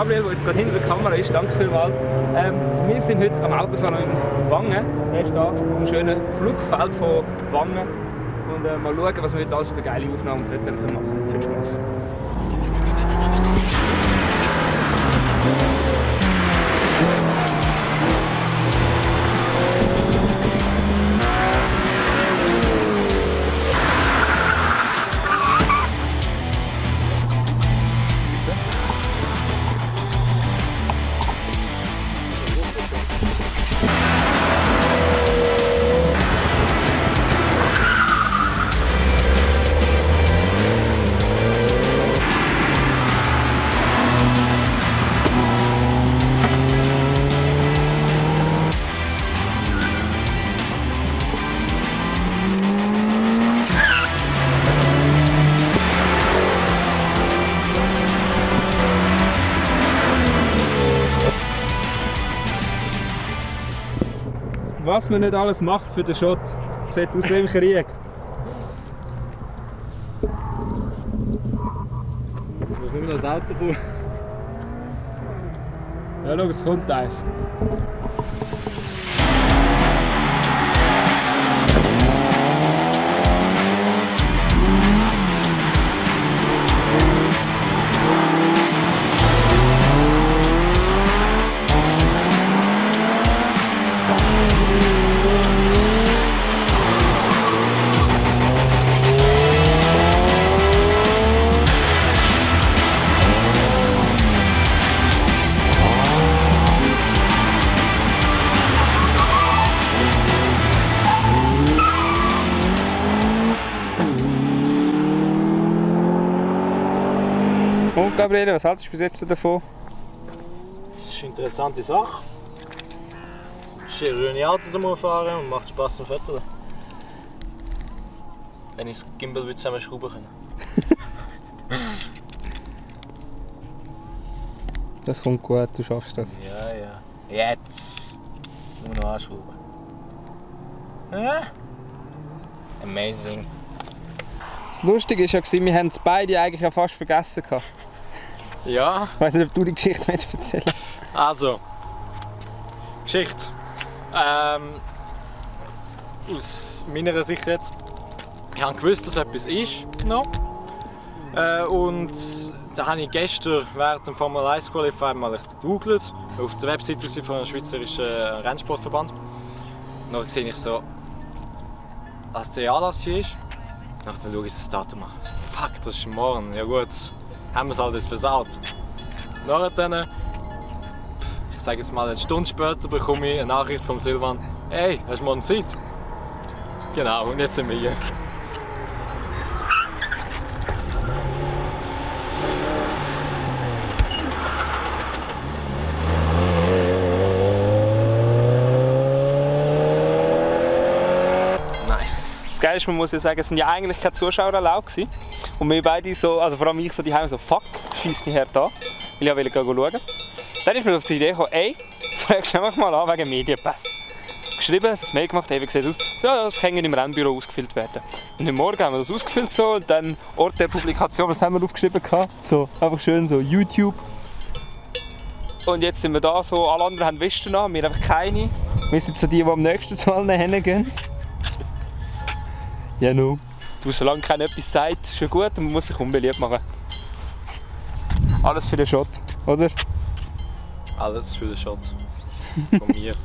Gabriel, der jetzt gerade hinter der Kamera ist. Danke vielmals. Wir sind heute am Autosalon in Wangen. Er ist hier am schönen Flugfeld von Wangen. Und mal schauen, was wir heute alles für geile Aufnahmen und Fotos machen können. Viel Spaß! Was man nicht alles macht für den Shot. Sieht aus wie im Krieg. Du musst nur noch das Auto bauen. Ja, schau, es kommt eins. Und Gabriele, was haltest du bis jetzt davon? Das ist eine interessante Sache. Es ist schöne Autos am Fahren und macht Spaß zum Fotografieren. Wenn ich das Gimbal zusammenschrauben können. Das kommt gut, du schaffst das. Ja, ja. Jetzt! Nur noch anschrauben. Ja? Amazing. Das Lustige war ja, wir haben es beide eigentlich ja fast vergessen. Ja. Ich weiss nicht, ob du die Geschichte erzählen willst. Also. Geschichte. Aus meiner Sicht jetzt. Ich habe gewusst, dass etwas ist. No. Und da habe ich gestern während dem Formel 1 Qualifying mal gegoogelt. Auf der Webseite von einem schweizerischen Rennsportverband. Und dann sehe ich so, dass der Anlass hier ist. Dann schaue ich das Datum an. Fuck, das ist morgen. Ja gut, haben wir es halt jetzt versaut. Dann, ich sage jetzt mal, eine Stunde später bekomme ich eine Nachricht von Silvan. Hey, hast du morgen Zeit? Genau, und jetzt sind wir hier. Geil ist, man muss ja sagen, es sind ja eigentlich keine Zuschauer erlaubt gewesen. Und wir beide so, also vor allem ich so die Heim so, fuck, schießt mich hart an. Weil ich wollte schauen. Dann ist mir auf die Idee gekommen, ey, fragst du einfach mal an wegen Medienpass. Geschrieben, das Mail gemacht, hey, wie sieht es aus? Ja, das kann im Rennbüro ausgefüllt werden. Und am Morgen haben wir das ausgefüllt so, und dann Ort der Publikation, was haben wir aufgeschrieben gehabt? So, einfach schön so YouTube. Und jetzt sind wir da so, alle anderen haben Westen an, wir einfach keine. Wir sind so die am nächsten zu allen hingehen. Ja, no. Du, solange keiner etwas sagt, ist schon gut und man muss sich unbeliebt machen. Alles für den Shot, oder? Alles für den Shot. Von mir.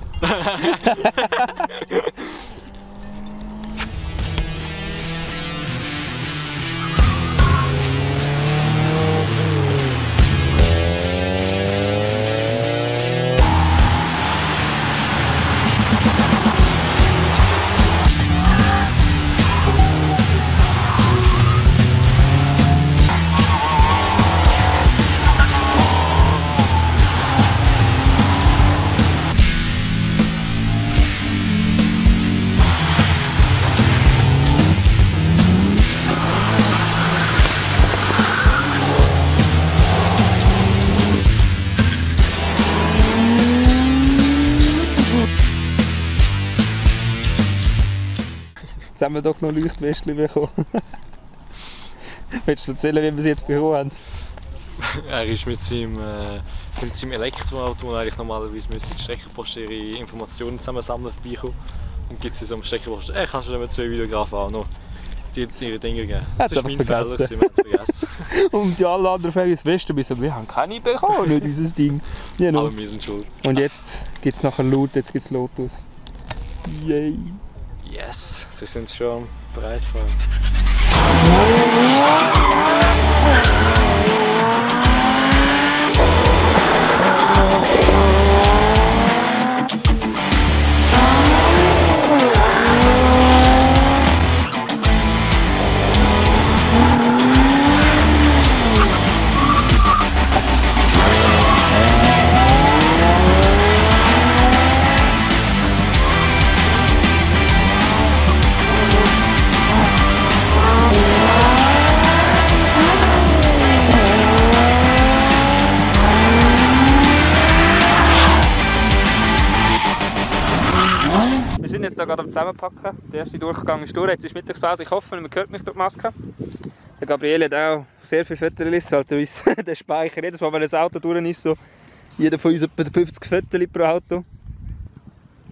Jetzt haben wir doch noch Leuchtwäschchen bekommen. Willst du erzählen, wie wir sie jetzt bekommen haben? Er ist mit seinem sind sie im Elektroauto, wo eigentlich normalerweise müssen die Streckenposten ihre Informationen zusammensammeln vorbeikommen. Und gibt es so am Streckenposten, kannst du dann mit 2 Videografen auch noch ihre Dinge geben. Das ist mein Fehler, wir haben es vergessen. Und die alle anderen fragen uns, weißt du, wir haben keine bekommen, nicht unser Ding. Genau. Aber wir sind schuld. Und jetzt gibt es nachher Loot, jetzt gibt es Lotus. Yay! Yes, sie sind schon bereit für. Wir sind jetzt hier gerade am Zusammenpacken. Der erste Durchgang ist durch, jetzt ist Mittagspause. Ich hoffe, man hört mich durch die Maske. Der Gabriele hat auch sehr viele Fotos, halt uns den Speicher. Jedes Mal, wenn ein Auto durch ist, so jeder von uns etwa 50 Fotos pro Auto.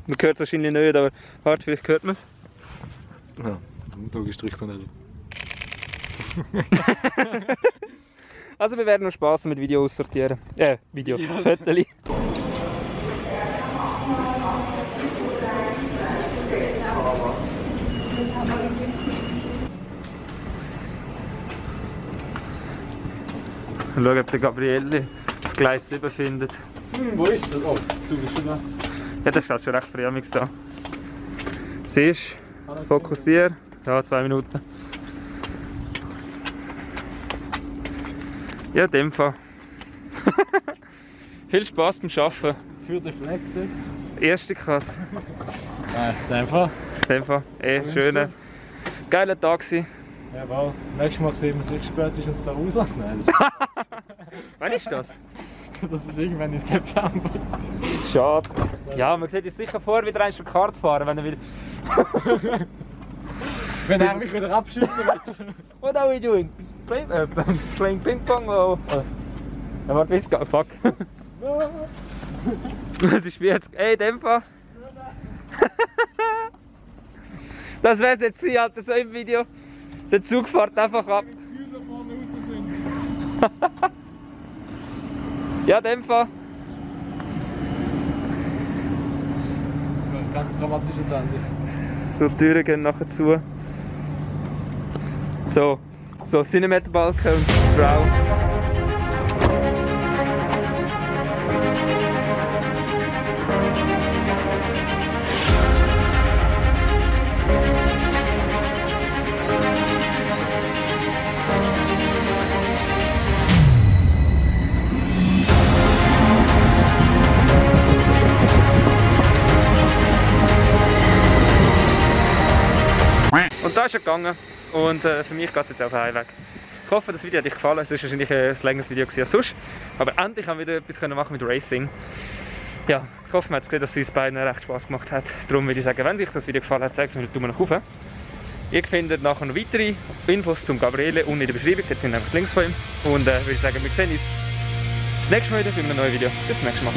Man hört es wahrscheinlich nicht, aber warte, vielleicht hört man es. Ja, logisch durch nicht. Also wir werden noch Spaß mit Video aussortieren. Video, yes. Fotos. Schauen, ob der Gabriele das Gleis 7 findet. Wo ist das? Oh, Zug ist schon da. Ja, das steht schon recht früh da. Siehst du? Fokussier. Ja, 2 Minuten. Ja, in dem Fall. Viel Spaß beim Arbeiten. Für den Flex jetzt. Erste Klasse. In dem Fall. In dem Fall. Schöner, geiler Tag gewesen. Jawohl. Nächstes Mal sehen wir sich spätestens zu Hause. Nein, wann ist das? Das ist irgendwann im September. Schade. Ja, man sieht jetzt sicher vor, wieder einmal Kart fahren, wenn er wieder... Wenn er mich wieder abschießen wird. What are we doing? Playing Ping-Pong? Oh. Ja, warte, wie es fuck. Das ist wie jetzt... Ey, in dem Fall. Das wär's jetzt hier, Alter, so im Video. Der Zug fährt einfach ab. Ja, in dem Fall. Ganz dramatisches Ende. So, die Türen gehen nachher zu. So Cinemat-Balken und Frau. Und da ist er gegangen und für mich geht es jetzt auf den Heimweg. Ich hoffe, das Video hat euch gefallen. Es war wahrscheinlich ein längeres Video als sonst. Aber endlich haben wir wieder etwas machen mit Racing. Ja, ich hoffe, man hat es gesehen, dass es uns beiden recht Spaß gemacht hat. Darum würde ich sagen, wenn euch das Video gefallen hat, zeigt es mir den Daumen nach oben. Ihr findet nachher noch weitere Infos zum Gabriele unten in der Beschreibung. Jetzt sind einfach Links von ihm. Und würde ich sagen, wir sehen uns das nächste Mal wieder bei einem neuen Video. Bis zum nächsten Mal.